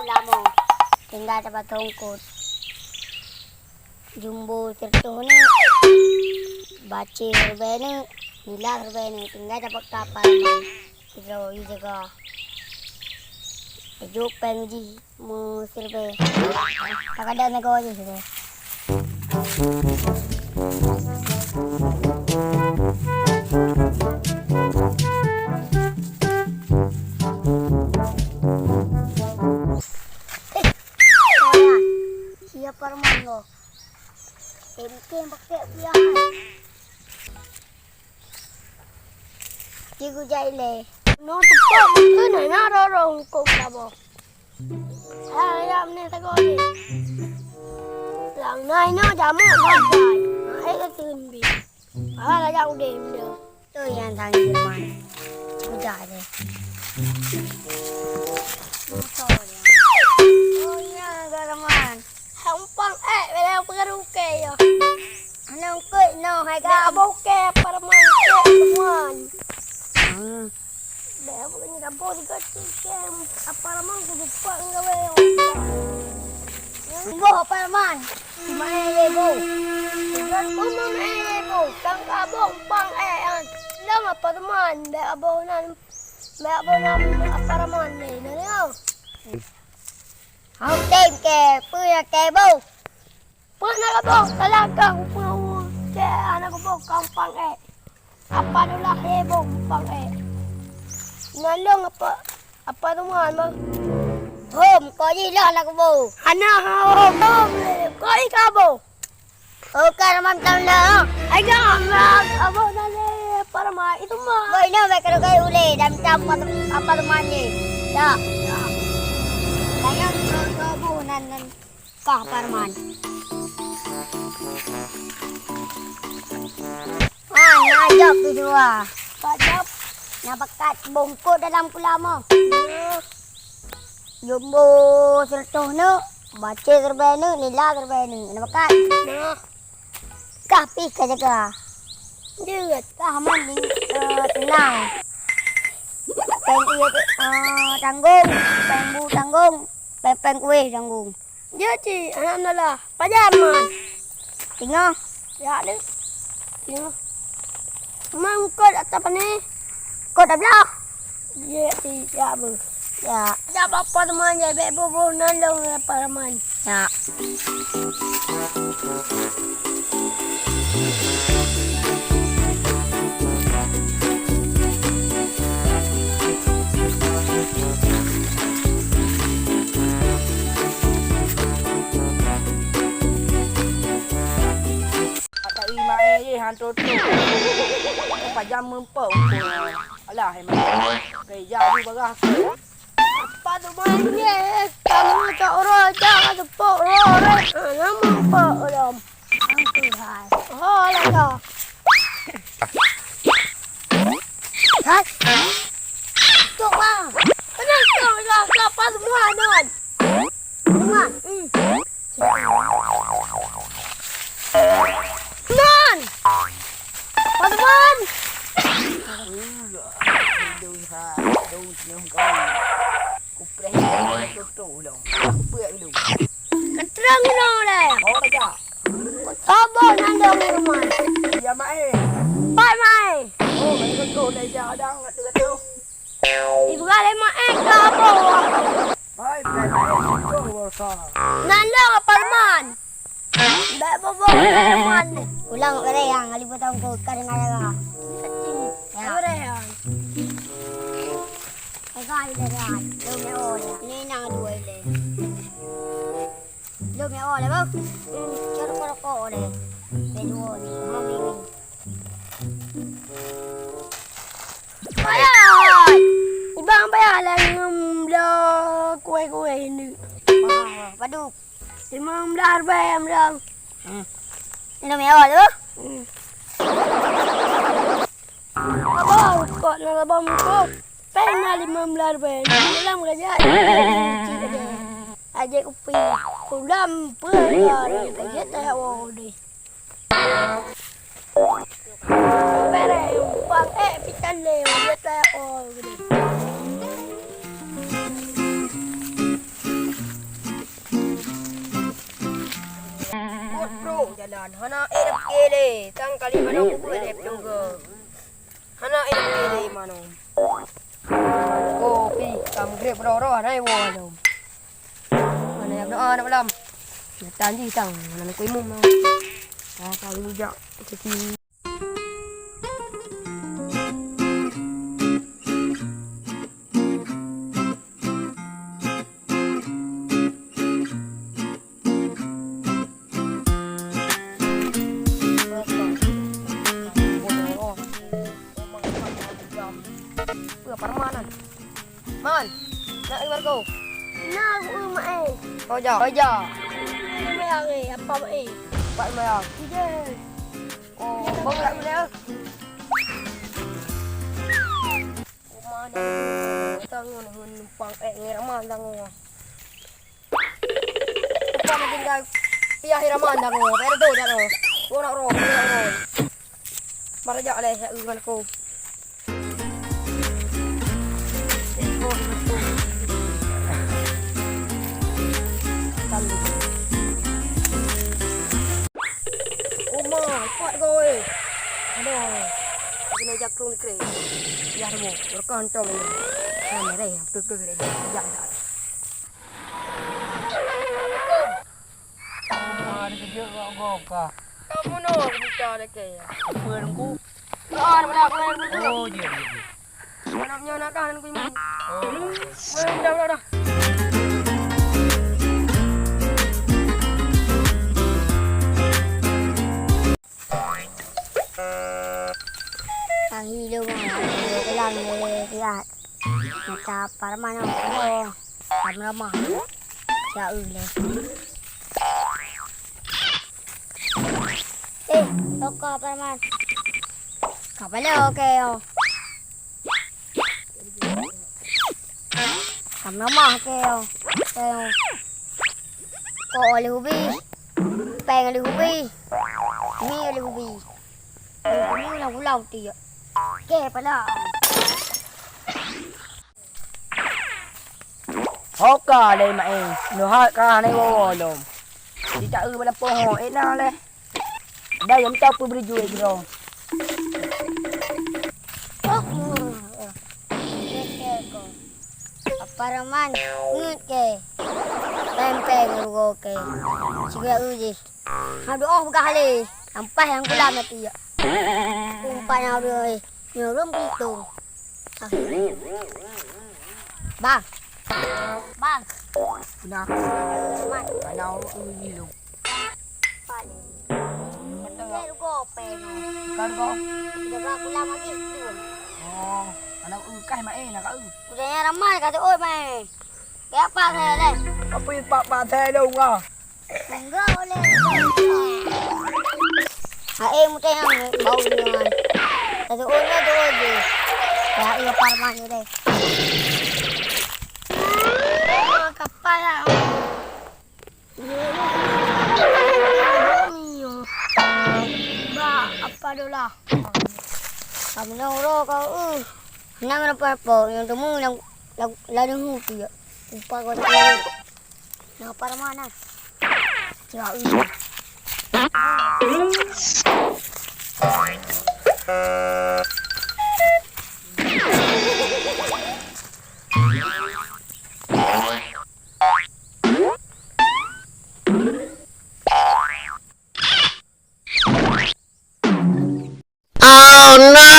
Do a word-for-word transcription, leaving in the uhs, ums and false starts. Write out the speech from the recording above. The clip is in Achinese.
Lamoe, tinggai tapat tongkot. Jumbo siratoh neuk, bacé siribèe neuk, nila siribèe neuk, tinggai tapat ka Parman. Sidroe ie jaga. Jok péng jih meusiribèe. Takada nego jih sidroe. Hei, Parman, siapa Parman lo? Em, kém pakai piah. Cikgu jai lé. Nyoe teupok mungken hana roro hukôm saboh. Hai, ayam ni teugok ni. Lam nai nyoe jamuk gajai. Hai, keuteun bi. Ah, raja udeh benda. Tu yang tang Jerman. Cikgu jai lé. Oh, ya, Jerman. Hai umpang ék, bela peurukée ya. Hana eungkôt inoe hai. Dak boh kée Parman, kée Parman. Hmm. Dak boh ni gampông juga kée Parman ku lupa nggawe. Boh Parman. Mai lé boh. Dan ku mai lé boh. Tang ka boh umpang ék an. Long Parman, dak boh nan. Dak boh nan Parman ni. Nah, ya. Hau tem kée, peue nyang kée boh? Peue na kaboh? Salah kah kupeue kée hana kuboh ka umpang ék. Apa dolah hé boh umpang ék? Nalong apa, apa teuma hana? Hom, kok jih lah na kuboh. Hana hom, hom. Kok jih kaboh? Oh, ka Parman tam dah. Ai ka, aboh na lé Parman itu mah. Boh inoe bèk keukai ulèe dan tam apa, apa teuma jih. Ya. Sayang kau, kau boh nan, nan. Kah Parman. Ah, na jaweueb tu dua. Ka jaweueb. Na bakat bungkot dalam kulam oh. Nah. Jumbo siratoh neuk, bacé siribèe neuk, nila siribèe neuk. Na bakat. Nah. Kah pih ka jaga. Jeuet. Kah mandi, eh, tenang. Péng ié, eh, tanggong, péng bu tanggong, péng, péng kuéh tanggong. Jeuet cit, aneuk Abdallah. Pajan man? Singoh. Ya, deh. Singoh. Man kot ata pane? Kot ata blah. Jeuet cit, ya, beuh. Ya. Jak bak Parman, jak bèk boh-boh nan lôn, ya, Parman. Ya. Ata imae ye han toto. Pajan meumpok. Alah, emang. Kei jadi bagah. Apa tu main ye? Kamu tak ora jangan tepuk ora. Nama apa ora? Hai. Oh, lah kau. Hai. Tok, Bang. Kenapa kau dah kapal semua, Don? Teman. Hmm. Teman. Pak Teman. Kupreh, kupreh, kupreh, kupreh, kupreh. Keterang gunong lé. Oh, baca. Sabar nandong rumah. Iya, Mae. Pak Mae. Oh, mai keutuh dah ija adang kata-kata. Ibrahim Mae ka boh. Hai, Ibrahim Mae, keutuh boh sa. Nandong Parman. Bak boh-boh Parman. Ulang ureueng nyang kali potong ku ka deungar darah. Kecil. Ya. Ureueng nyang. Pegai darah. Lu meo ya. Ni nang dua ile. Lom ya, oh, dah, Bang. Hmm, cari rokok deh. Kedua ni, mami ni. Bayar! Ibang bayar lah enam belas kueh-kueh ni. Ah, padum? Lima belas ribèe, Bang. Hmm. Lom ya, oh, tu? Hmm. Abang, kok na abang muka? Pena lima belas ribèe. Dalam kerja. Aje kupi. Kulam pun. Kerja tak ada deh. Bere, pakai pitan deh. Dia tak ada deh. Hana ék dapeuke lé, tang kali manok ubeuet lé peununggu. Hana ék dapeuke lé manok. Kopi, kam grep roro hana iwoe lom. Hana jak doa nak malam. Nyata jih tang, hana kuimum. Ka, ka, jak. Peue Parman nyan? Man, nak iwar go? Na, eu, Mae. Oh, ja. Oh, ja. Ni Mae, apa Mae? Pak Mae. Ije. Oh, bang nak mana? Rumah dah. Tangan numpang, eh, ngira mah tangan. Apa nak tinggal? Piyah ira mandang, oh, payah tu dah, oh. Gua nak roh, gua nak roh. Mara jak leh, ya, ngon aku. Uma, kuat kau, eh. Aduh. Kena jakrung dikre. Ya, bu, berkah entong ini. Nah, mereh, betul-betul mereh. Ya, ya. Assalamualaikum. Oh, ada kerja kat kau kah? Kamu noh, kita ada ke? Apa, Teungku? Ah, ada, ada, ada, ada. Oh, dia, dia, dia. Anak nyoe nak dah, anak kucing. Oh. Boleh, dah, dah, dah. Pagi lôn ngon lôn pulang lé siat. Mata Parman nyoe, oh, lam rumah. Siat eu lé. Eh, toko Parman. Ka paloe keu oh. Ka meunamah keu oh. Keu oh. Kok lheuh ubé. Péng lheuh ubé. Mi lheuh ubé. Lheuh ubé lam pulang tiek. Keu pala. Ho ka lé Mae, neuhat ka hana iwoe-woe lom. Di ta-eu bak lampôh ho, ék na lé. Dai nyang tau peubri juet droe. Apa Roman, ngeut keu? Péng-péng rugoe keu. Sigoe eu jih. Aduh, oh, peugah lé. Sampah nyang kulam mati ya. Umpat nyang aduh, eh. Nyoe lom pitung. Bang. Bang. Kenapa? Mat. Kenapa? Ini lom. Pat. Betul. Ini lu gope no. Bukan kau. Jaga pulang lagi tu. Oh, anak ukai mai nak kau. Udah nyara mai kata oi mai. Kaya apa saya deh? Apa yang pak pak saya dah wah? Enggak oleh. Hai, mutayang bau dengan. Satu orang tu aja. Ya, iya parman ni deh. Kapal lah. Ba apa dolah? Kamu nak urus kau, eh. Nak apa-apa yang temu yang lalu hupi ya. Upah kau tak. Napa mana? Cak. Oh no!